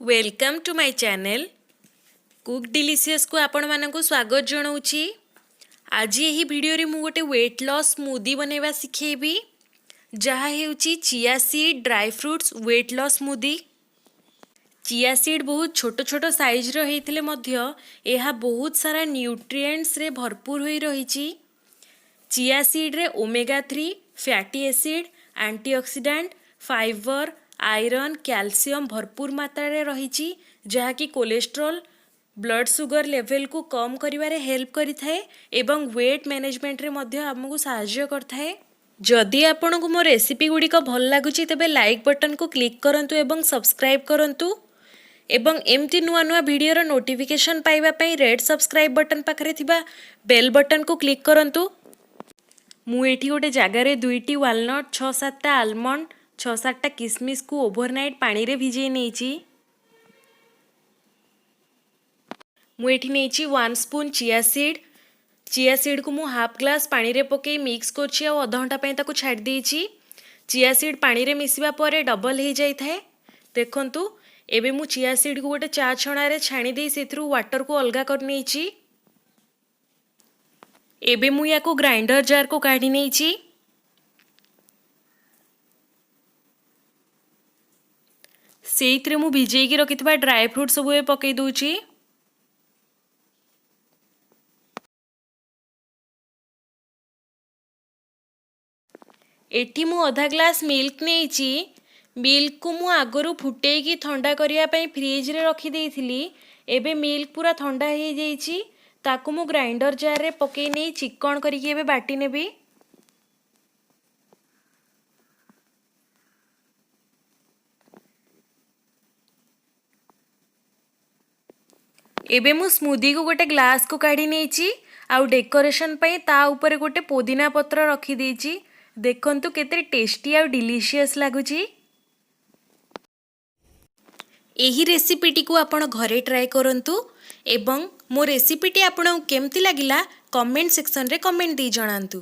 Welcome to my channel Cook ଡିଲିସିୟସ୍କୁ ଆପଣମାନଙ୍କୁ ସ୍ୱାଗତ ଜଣାଉଛି। ଆଜି ଏହି ଭିଡ଼ିଓରେ ମୁଁ ଗୋଟେ ୱେଟ୍ ଲସ୍ ସ୍ମୁଦି ବନାଇବା ଶିଖେଇବି, ଯାହା ହେଉଛି chia seed dry fruits weight loss smoothie। Chia seed ବହୁତ ଛୋଟ ଛୋଟ ସାଇଜ୍ର ହେଇଥିଲେ ମଧ୍ୟ ଏହା ବହୁତ ସାରା ନ୍ୟୁଟ୍ରିଏଣ୍ଟସରେ ଭରପୁର ହୋଇ ରହିଛି। ଚିଆ ସିଡ଼୍ରେ omega 3 fatty acid, antioxidant, fibre, iron, calcium ଭରପୁର ମାତ୍ରାରେ ରହିଛି, ଯାହାକି କୋଲେଷ୍ଟ୍ରଲ୍, ବ୍ଲଡ଼ ସୁଗର ଲେଭେଲକୁ କମ୍ କରିବାରେ ହେଲ୍ପ କରିଥାଏ ଏବଂ ୱେଟ୍ ମ୍ୟାନେଜମେଣ୍ଟରେ ମଧ୍ୟ ଆମକୁ ସାହାଯ୍ୟ କରିଥାଏ। ଯଦି ଆପଣଙ୍କୁ ମୋ ରେସିପି ଗୁଡ଼ିକ ଭଲ ଲାଗୁଛି, ତେବେ ଲାଇକ୍ ବଟନକୁ କ୍ଲିକ୍ କରନ୍ତୁ ଏବଂ ସବସ୍କ୍ରାଇବ୍ କରନ୍ତୁ ଏବଂ ଏମିତି ନୂଆ ନୂଆ ଭିଡ଼ିଓର ନୋଟିଫିକେସନ୍ ପାଇବା ପାଇଁ ରେଡ଼୍ ସବସ୍କ୍ରାଇବ୍ ବଟନ୍ ପାଖରେ ଥିବା ବେଲ୍ ବଟନକୁ କ୍ଲିକ୍ କରନ୍ତୁ। ମୁଁ ଏଠି ଗୋଟେ ଜାଗାରେ ଦୁଇଟି ୱାଲନଟ୍, ଛଅ ସାତଟା ଆଲମଣ୍ଡ, ଛଅ ସାତଟା କିସମିସକୁ ଓଭରନାଇଟ୍ ପାଣିରେ ଭିଜେଇ ନେଇଛି। ମୁଁ ଏଠି ନେଇଛି 1 ସ୍ପୁନ୍ ଚିଆ ସିଡ଼୍। ଚିଆ ସିଡ଼୍କୁ ମୁଁ ହାଫ୍ ଗ୍ଲାସ୍ ପାଣିରେ ପକାଇ ମିକ୍ସ କରୁଛି ଆଉ ଅଧଘଣ୍ଟା ପାଇଁ ତାକୁ ଛାଡ଼ି ଦେଇଛି। ଚିଆ ସିଡ଼୍ ପାଣିରେ ମିଶିବା ପରେ ଡବଲ୍ ହେଇଯାଇଥାଏ। ଦେଖନ୍ତୁ, ଏବେ ମୁଁ ଚିଆ ସିଡ଼୍କୁ ଗୋଟେ ଚା ଛଣାରେ ଛାଣି ଦେଇ ସେଥିରୁ ୱାଟରକୁ ଅଲଗା କରିନେଇଛି। ଏବେ ମୁଁ ୟାକୁ ଗ୍ରାଇଣ୍ଡର ଜାର୍କୁ କାଢ଼ି ନେଇଛି। ସେଇଥିରେ ମୁଁ ଭିଜେଇକି ରଖିଥିବା ଡ୍ରାଏ ଫ୍ରୁଟ୍ ସବୁ ଏବେ ପକାଇ ଦେଉଛି। ଏଠି ମୁଁ ଅଧା ଗ୍ଲାସ୍ ମିଲ୍କ ନେଇଛି। ମିଲ୍କକୁ ମୁଁ ଆଗରୁ ଫୁଟେଇକି ଥଣ୍ଡା କରିବା ପାଇଁ ଫ୍ରିଜରେ ରଖିଦେଇଥିଲି। ଏବେ ମିଲ୍କ ପୁରା ଥଣ୍ଡା ହେଇଯାଇଛି। ତାକୁ ମୁଁ ଗ୍ରାଇଣ୍ଡର ଜାର୍ରେ ପକାଇ ନେଇ ଚିକଣ କରିକି ଏବେ ବାଟି ନେବି। ଏବେ ମୁଁ ସ୍ମୁଦିକୁ ଗୋଟେ ଗ୍ଲାସ୍କୁ କାଢ଼ି ନେଇଛି ଆଉ ଡେକୋରେସନ୍ ପାଇଁ ତା ଉପରେ ଗୋଟେ ପୋଦିନା ପତ୍ର ରଖିଦେଇଛି। ଦେଖନ୍ତୁ, କେତେ ଟେଷ୍ଟି ଆଉ ଡିଲିସିୟସ୍ ଲାଗୁଛି। ଏହି ରେସିପିଟିକୁ ଆପଣ ଘରେ ଟ୍ରାଏ କରନ୍ତୁ ଏବଂ ମୋ ରେସିପିଟି ଆପଣଙ୍କୁ କେମିତି ଲାଗିଲା, କମେଣ୍ଟ ସେକ୍ସନରେ କମେଣ୍ଟ ଦେଇ ଜଣାନ୍ତୁ।